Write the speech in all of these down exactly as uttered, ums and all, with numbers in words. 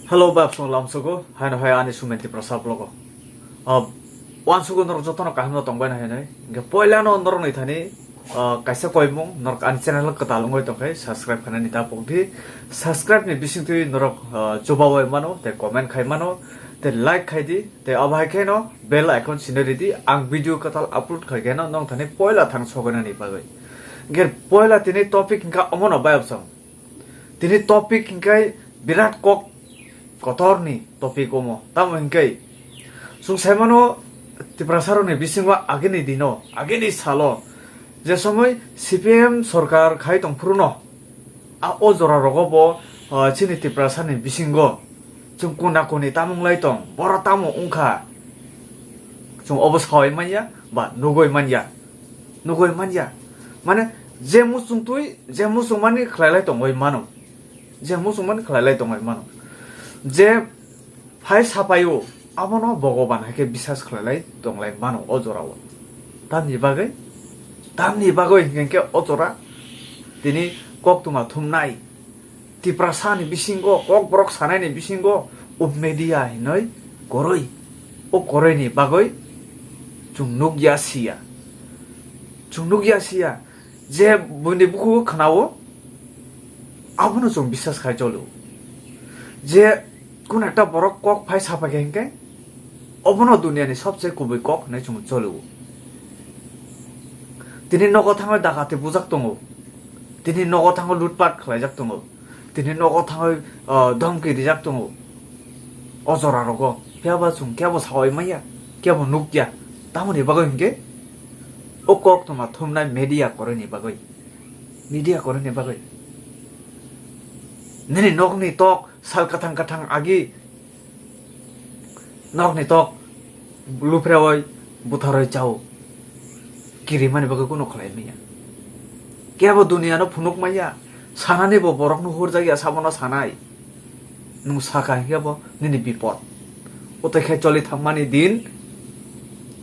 Hello, bab song lamsogo, haino hai ani Sumen Tiprasa vlogo. Ah, wansugo norok jotono kaham no tongbai na hinoi. Hingke poila no norok ni thani, ah, kaisa koimung, norok ani channel kwtal wngoi tongkhe, subscribe khainani da pokdi. Subscribe ni bisingtwi norok, ah, chubawi mano, tei comment khai mano, tei like khai di, tei abo hai kheno bell icon sini ridi, ang video kwtal upload khai kheno nong thani poila thang sogoinani bagwi. Hingke poila tini topic hingka omono bayap song. Tini topic hingkai birat kok kotor ni topic omo. Tamo hingkai chwng saimano Tiprasa rokni bisingo agini dino, agini salo je somoi C P M sorkar khai tongphuru no, a o jora rogo bo, ah, chini Tiprasa ni bisingo chwng kuna kuni tamung lai tong, boro tamo wngkha, chwng obo sawi manya ba nugwi manya. Nugwi manya. Mane, je muchungtwi, je muchungmani khlailai tongwi mano. Je muchungmani khlailai tongwi mano. Je phai sapaio, abono Bhogoban hai khe bisas khlailai tonglai mano o jorao. Tamni bagwi, tamni bagwi hinkhe o jora tini koktwma thumnai. Tiprasa ni bisingo, Kokborok sanai ni bisingo, o media hinoi koroi. O koroi ni bagoi chwng nukya siya. Chwng nukya siya. Je buini bukugo khwnao, abono chwng bisas khai cholo. Je kun ekta borok kok phai sapai khe hinkhe, obono duniani sobse kubui kok hinoi chwng cholo. Tini nogo thangoi dakati bujak tongo. Tini nogo thangoi lutpat khlaijak tongo. Tini nogo thangoi, ah, dhomki rijak tongo. O jora rogo. Phiya ba chwng kebo sawi manya, kebo nukya. Tamoni bagwi hinkhe o koktwma thumnai media koroi ni bagwi. Media koroi ni bagwi. Nini nokni tok sal kathang kathang agi nokni tok luphrewoi butharoi chao. Kirimani bagwi kunu khlai manya. Kebo duniano phunuk manya. Sanani bo borokno hurjakya sabono sanai. Nwng saka hinkhe bo nini bipod. Ote khe choli thangmani din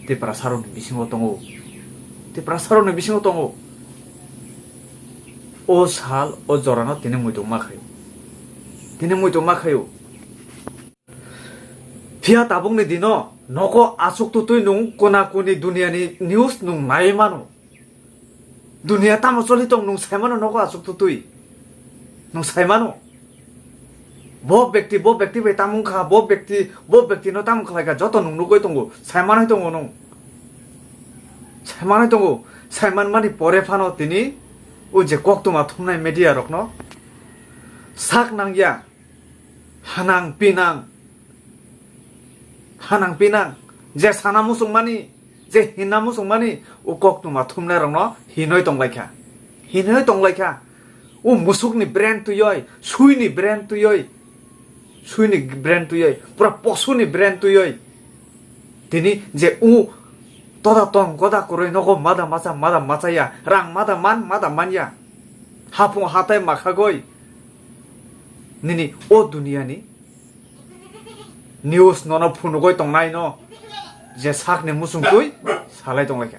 Tiprasarokni bisingo tongo. Tiprasarokni bisingo tongo. O sal, o jorano tini muitu ma khaio. Tini muitu ma khaio. Phiya tabukni dino nogo achuk tutui nwng kona kuni duniani news nwng nai mano. Dunia tamo choli tong nwng sai mano nogo achuk tutui. Nwng sai mano. Bo bekti, bo bekti bai tamo wngkha, bo bekti, bo bekti no tamo khlai kha, joto nwng nugui tongo, sai manai tongo nwng. Sai manai tongo, sai manmani pore phano tini o je koktwma thumnai media rokno sak nangya, hanang pinang, hanang pinang, je sana muchungmani, je hinna muchungmani, o koktwma thumnairokno hinoi tonglaikha. Hinoi tonglaikha. O musukni brain twioi, suini brain twioi, suini brain twioi, pura posuni brain twioi. Tini je o toda tong goda kwrwi nogo mada macha, mada machaya, rang mada man, mada manya. Hapung hatai makhagoi. Nini o duniani news nono phunugoi tongnai no je sakni muchung twi salai tonglaikha.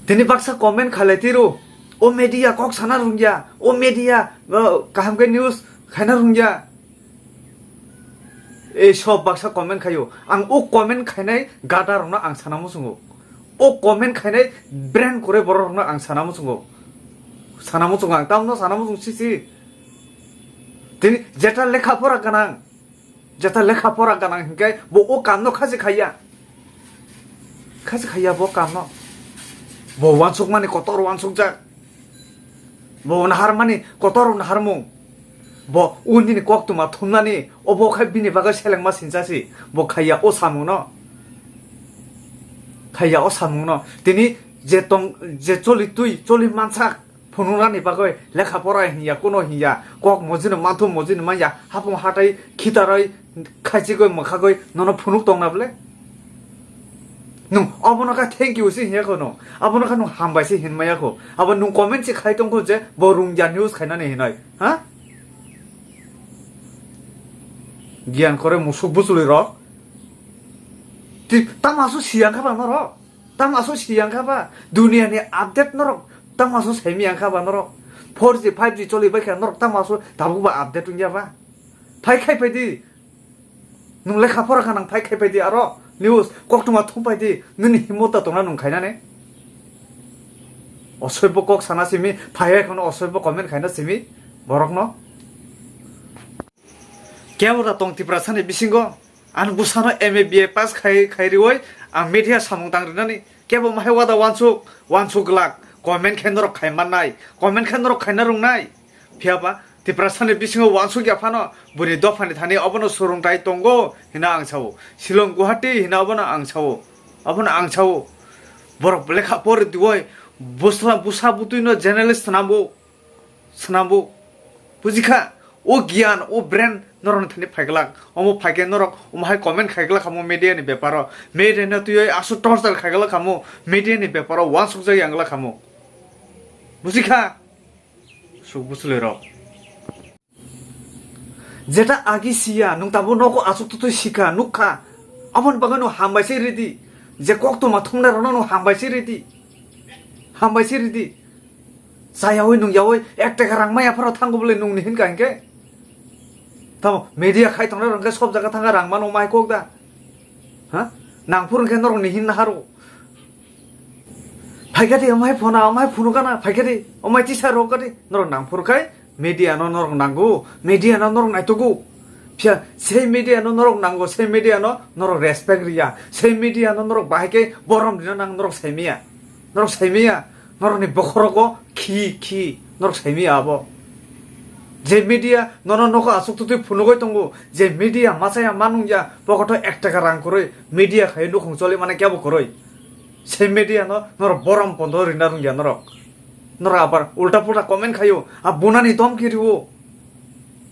Tini baksa comment khalai tiru, o media kok sana rungya, o media, o kaham khe news khaina rungya. Ei sob baksa comment khaio, ang o comment khainai gada rokno ang sana muchungo. O comment khainai brain kwrwi borok rokno ang sana muchungo. Sana muchungo ang, tamno sana muchung sisi. Tini jeta lekha pora ganang, jeta lekha pora ganang hinkhe bo o kamno khachi khaiya. Khachi khaiya bo kamno. Bo wansukmani kotor wansukjak. Bo naharmani kotor naharmung. Bo unini koktwma thumnani obo khai bini bagwi selengma sinchasi. Bo khaiya o samungno. Khaiya o samungno. Tini je tong, je choli twi, choli mansak. Phunuknani bagwi lekha pora hinya, kuno hinya, kok mojino manthu mojino manya, hapung hatai khitaroi khaichigoi mwkhagoi nono phunuk tongna bwle? Nwng obono kha thank you se hinya kho no, abono kha nwng hambai se hinmaya kho, abo nwng comment se khai tongkho je bo rungya news khainani hinoi, ha? Giyan kore musuk buchuli rok. Ti tamaso siyang kha ba norok? Tamo aswk siyang kha ba? Duniani update norok tamo aswk saimiyang kha ba norok? Four G, five G choli bai kha, norok tamo aswk tabuk ba update wngya ba? Phai khai phai di. Nwng lekha pora kha nang phai khai phai di aro news koktwma thum phai di. Nini himot ta tongna nwng khainani. Osoibo kok sana simi, phai hai khano osoibo comment khaina simi borokno. Kebo da tong Tiprasani bisingo? Ang bwsano M A B A pass khai, khai riwi ang media samung tang rinani. Kebo mahai wada wansuk, wansuk glak. Comment khe norok khai mannai. Comment khe norok khaina rungnai. Phiyaba Tiprasani bisingo wansuk ya phano bwrwi dophani thani obono swrwngthai tongo hina ang sao. Shillong Guwahati hina obono ang sao. Obono ang sao. Borok lekha pori diwi bwsla bwsa bwtwino journalist swnambo. Swnambo. Bujikha, o giyan, o brain norokni thani phaiglak. Omo phaikhe norok omo hai comment khaiglak khamu media ni beparo. Media no twiwi aswk torture khaiglak khamu media ni beparo, wansukjak yanglak khamu. Bujikha? Suk bwchwlwi rok. Jeta agi siya, nwng tabuk nogo aswk tutui sikha, nukha. Aboni bagwi nwng hambai se ridi. Je koktwma thumnai rokno nwng hambai se ridi. Hambai se ridi. Chayawi nungyawi ek taka rang maya phano thango bole nungni hinka hinkhe. Tamo media khai tongnai rok hinkhe sob jaga thangkha rang mano mai kok da. Ha? Nangphuru hinkhe norok ni hinna haro. Phaikha di, omai phone, omai phone kana, phaikha di, omai tisa rok kadi, norok nangphuru khai, media no norok nango, media no norok naitugo. Phiya, sei media no norok nango, sei media no norok respect riya, sei media no norok bahai khe borom rina nang norok saimiya, norok saimiya, norok ni bokhorogo khi, khi, norok saimiya abo. Je media nono nokho aswk tutui phunugwi tongo, je media machaya manungya, pokoto ek taka rang kwrwi, media khai nukhung choli mane kebo kwrwi. Sei media no norok borom pondo rina rungya norok. Norok abar ulta pulta comment khayo, a bunani domki riwo.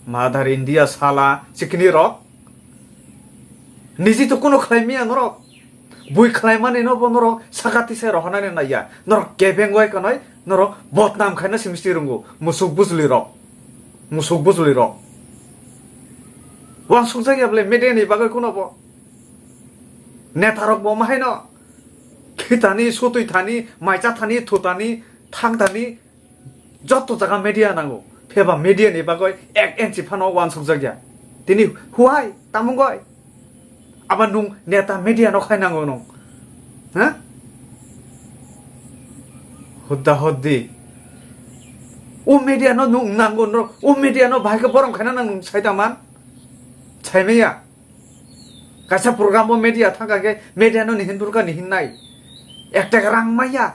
Mother India sala chikini rok. Niji to kuno khlai miya norok. Bui khlai mani no bo norok saka tisai rohonani naiya. Norok kebeng wai kanai, norok botnam khaina simisti rungo. Musuk bujli rok. Musuk bujli rok. Wansuk jagya bole media ni bagwi kuno bo. Neta rok bo mahaino. Khitani, sutwi thani, maicha thani, thutani, thang thani, joto jaga media nango. Pheba media ni bagwi ek inchi phano wansukjakya. Tini huai, tamungoi. Aba nung neta media no khai nango nung. Ha? Hudda huddi. O media no nung nango, no, o media no bahai khe borom khaina nang nung sai tangman? Sai maya. Kaisa program o media thangkha khe media no nihin burka nihin nai. Ek taka rang maya.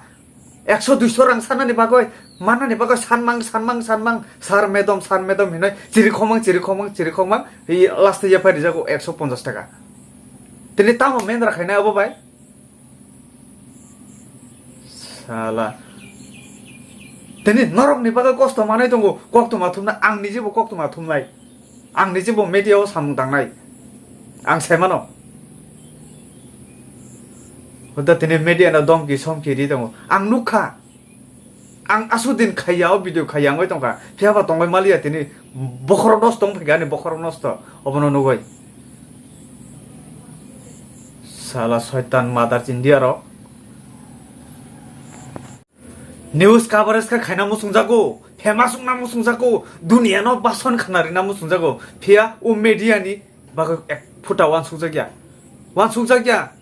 Ekso duiso rang sanani bagwi, manani bagwi sanmang, sanmang, sanmang, sir, madam, sir, madam hinwi chirikhokmang, chirikhokmang, chirikhokmang, i last o yaphai rijago ekso ponchas taka. Tini tamo mendra khainai abo bai? Sala. Tini norokni bagwi kosto manwi tongo, koktwma thumna, ang nijibo koktwma thumnai. Ang nijibo media o samung tangnai. Ang saimano. Hwda tini media no domki somki ri tongo. Ang nukha. Ang aswk din khaiya, o video khaiya wngwi tongkha. Phiyaba tongwi maliya tini bokhorok nosto wng phaikha ani bokhorok nosto. Obono nugwi. Sala soitan mother India rok. News coverage khe khaina muchungjago, famous wngna muchungjago, duniya no bason khna rina muchungjago. Phiya o media ni bagwi ek phuta wansukjakya. Wansukjakya.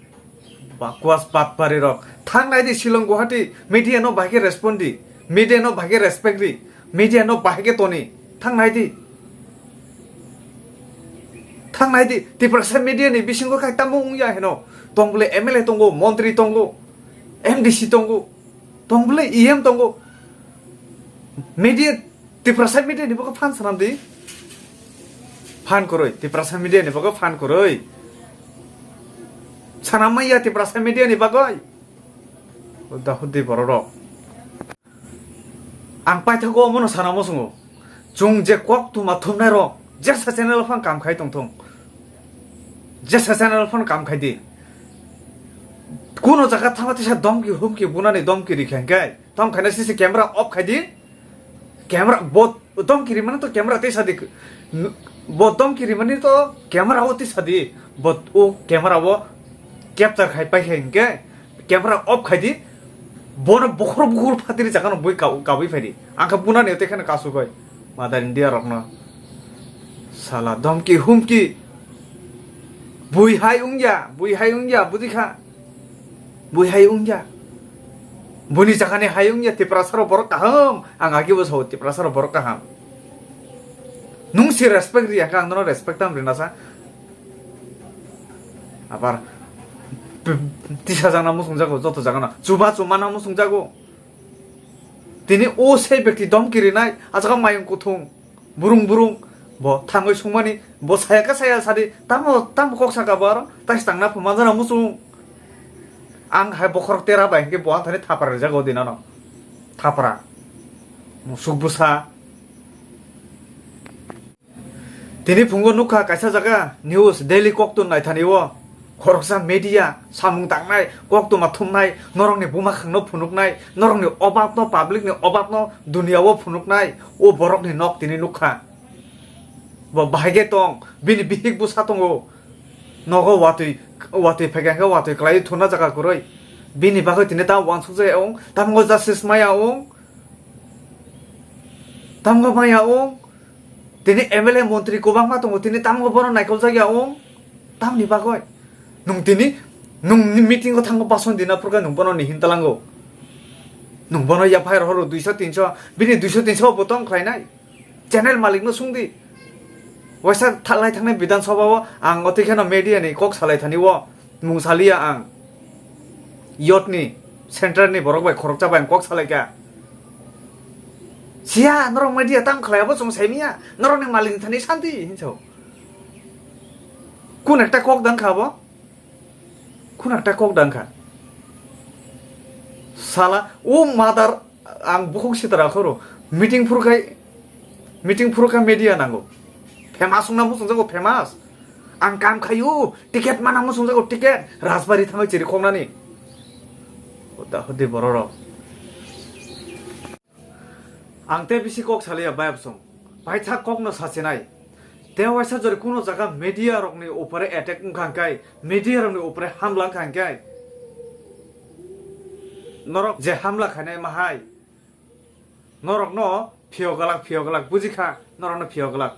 Bakwas batpari rok. Thang nai di Shillong Guwahati, media no bahai khe respond di. Media no bahai khe respect di. Media no bahai khe toni. Thang nai di. Thang nai di. Tiprasa media ni bisingo khai tamo wngya heno. Tong bole M L A tongo, montri tongo, M D C tongo. Tong bole E M tongo. Media, Tiprasa media ni bagwi phan sanam di. Phan kwrwi, Tiprasa media ni bagwi phan kwrwi. Sanam maya Tiprasa media ni bagwi. Hudda huddi borok rok. Ang paithago omono sanamo sungo. Chwng je koktwma thumnai rok, jesa channel phano kam khai tongthung. Jesa channel phano kam khai di. Kuno jaga thangma tisa domki humki bunani domki rikha hinkhe. Tamo khaina sisi camera off khai di. Camera bo domki rimani to camera tisa di. Bo domki rimani to camera o tisa di. Bo o camera o capture khai pai khe hinkhe camera off khai di. Bono bokhor bokhor phatiri chakano bui kau-, kaui phaidi. Ang kha bunani tei kheno kasugoi. Mother India rokno. Sala domki humki. Bui hai wngya, bui hai wngya, buji kha. Bui hai wngya. Buni chakani hai wngya, Tiprasa rok borok kaham. Ang agi bo sao Tiprasa rok borok kaham. Nung si respect riya kha, ang nono respect tam rina sa. Abar p-, tisa jana musung jago, joto jagano. Chuba chuma na musung jago. Tini o sei bekti domki rinai, ajaga mayung kuthung, burung burung, bo thangwi sungmani, bo saya ka saya sadi, tamo, tamo kok saka bo aro, tai stangna phumanjana musung. Ang hai bokhorok tera bai hwnkhe bo ang thani thapra rijak o dinano. Thapra. Musuk bwsa. Tini phungo nukha kaisa jaga news, daily koktun naithani o khoroksa media samung tangnai, koktwma thumnai, norokni bumakhangno phunuknai, norokni obabno, publicni obabno duniao phunuknai, o borokni nok tini nukha. Bo bahai khe tong, bini bihik bwsa tongo, nogo watwi, watwi phaikha khe watwi kwlaiwi thuna jaga kwrwi, bini bagwi tini ta uansukjak ya wng, tamo justice maya wng, tamo maya wng. Tini M L A montri kwbangma tongo, tini tamo bono naikoljakya wng, tamni bagwi? Nwng tini, nwng meeting o thango bason dina phurkha nwng bono ni hintalango. Nwng bono F I R horo duiso tinso, bini duiso tinso bo tong khlainai. Channel malik no sungdi. Waisa thalai thangnai Bidhan Sabha o ang otwi kheno media ni kok salai thani o. Mung saliya ang. Yot ni, central ni borok bai khoroksa bai ang kok salai kha. Siya, norok media tam khlai abo chwng sai miya. Norok ni malik ni thani santi hinso. Kun ekta kok dang kha abo? Kun ekta kok dang kha? Sala, o mother, ang bukhuk sitra khoro. Meeting phuru khai, meeting phuru khai media nango. Famous wngna muchung jago, famous. Ang kam khayu, ticket mana muchung jago, ticket. Rajbari thangwi chiri khoknani. Huda hudi bororok. Ang tei bisi kok saliya bayapsong. Paitha kokno sachinai. Tei waisa jori kuno jaga media rokni upore attack wngkha hwnkhe, media rokni upore hamla wngkha hwnkhe, norok je hamla khainai mahai, norokno phiyok glak, phiyok glak, buji kha, norokno phiyok glak.